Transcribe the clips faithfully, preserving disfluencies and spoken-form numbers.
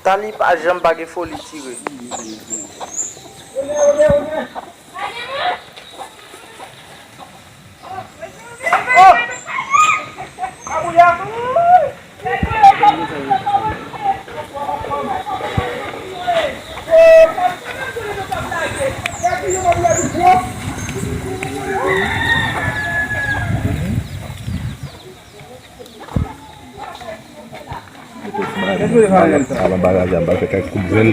Tali pa janm pa gen foli tire. Avan bagay la, m pral fè kèk kout grenn.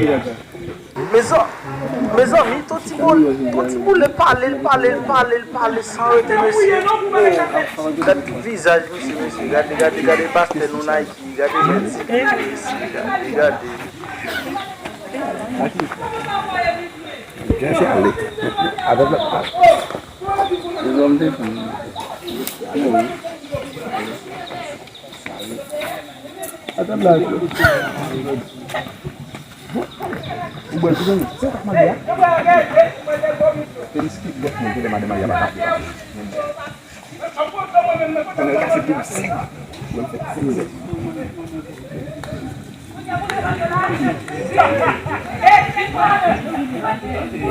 Mezan-, mezanmi, Toti Boule, Toti Boule pale, l pale, l pale, l pale san rete, mesye. Oh, gad vizaj misye, mesye. Gade, gade, gade pastè nou Nike. Gade, gade, gade, gade. Byen se ale. Avèk lòt pa. Lòm te fou. Atann la. Ou bwè tou, se sa k mande a. Te miskit bèt mwen, te lè madan Maria pa ka fè. Tonnè kase tou sèk. Mwen fè sèk sèk.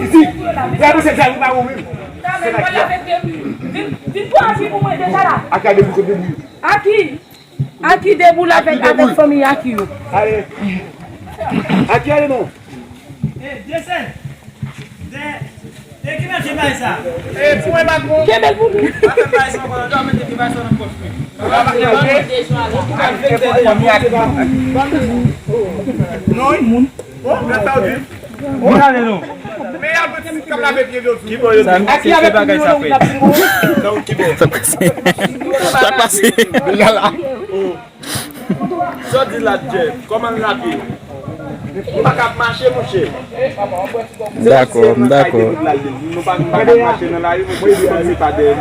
Isi, gade se sa ou pa ou menm. Se la ki a. Vin, vin pran ti pou mwen deja la. Aki a debout, debout. Aki, Aki debout la avèk, avèk fanmi Aki yo. Ale. Aki ale non. Eh, Jason. De, de ki manje bay sa? Eh, pou mwen, patwon. Kenbe l pou nou. Pa fè bay sa, mwen, mete bay sa nan pòch mwen. Non, wi. Moun. Oh, men sa w di. Moun ale non. Men y ap di m k ap lave pye yo tou. Ki bò yo di? Sa, se bagay sa fè. Sa pase. Sa pase. Deja la. Sa w di la, Jeff? Kòman l lage? Ou pa ka ap mache, monchè. M dakò, m dakò. Nou pa, nou pa ka ap mache nan lari, monchè, se pa dèyè.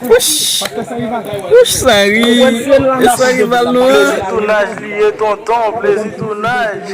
Wouch! Wouch, Sanri! E Sanri bal nou an? Plezi tounaj li ye, tonton, plezi tounaj.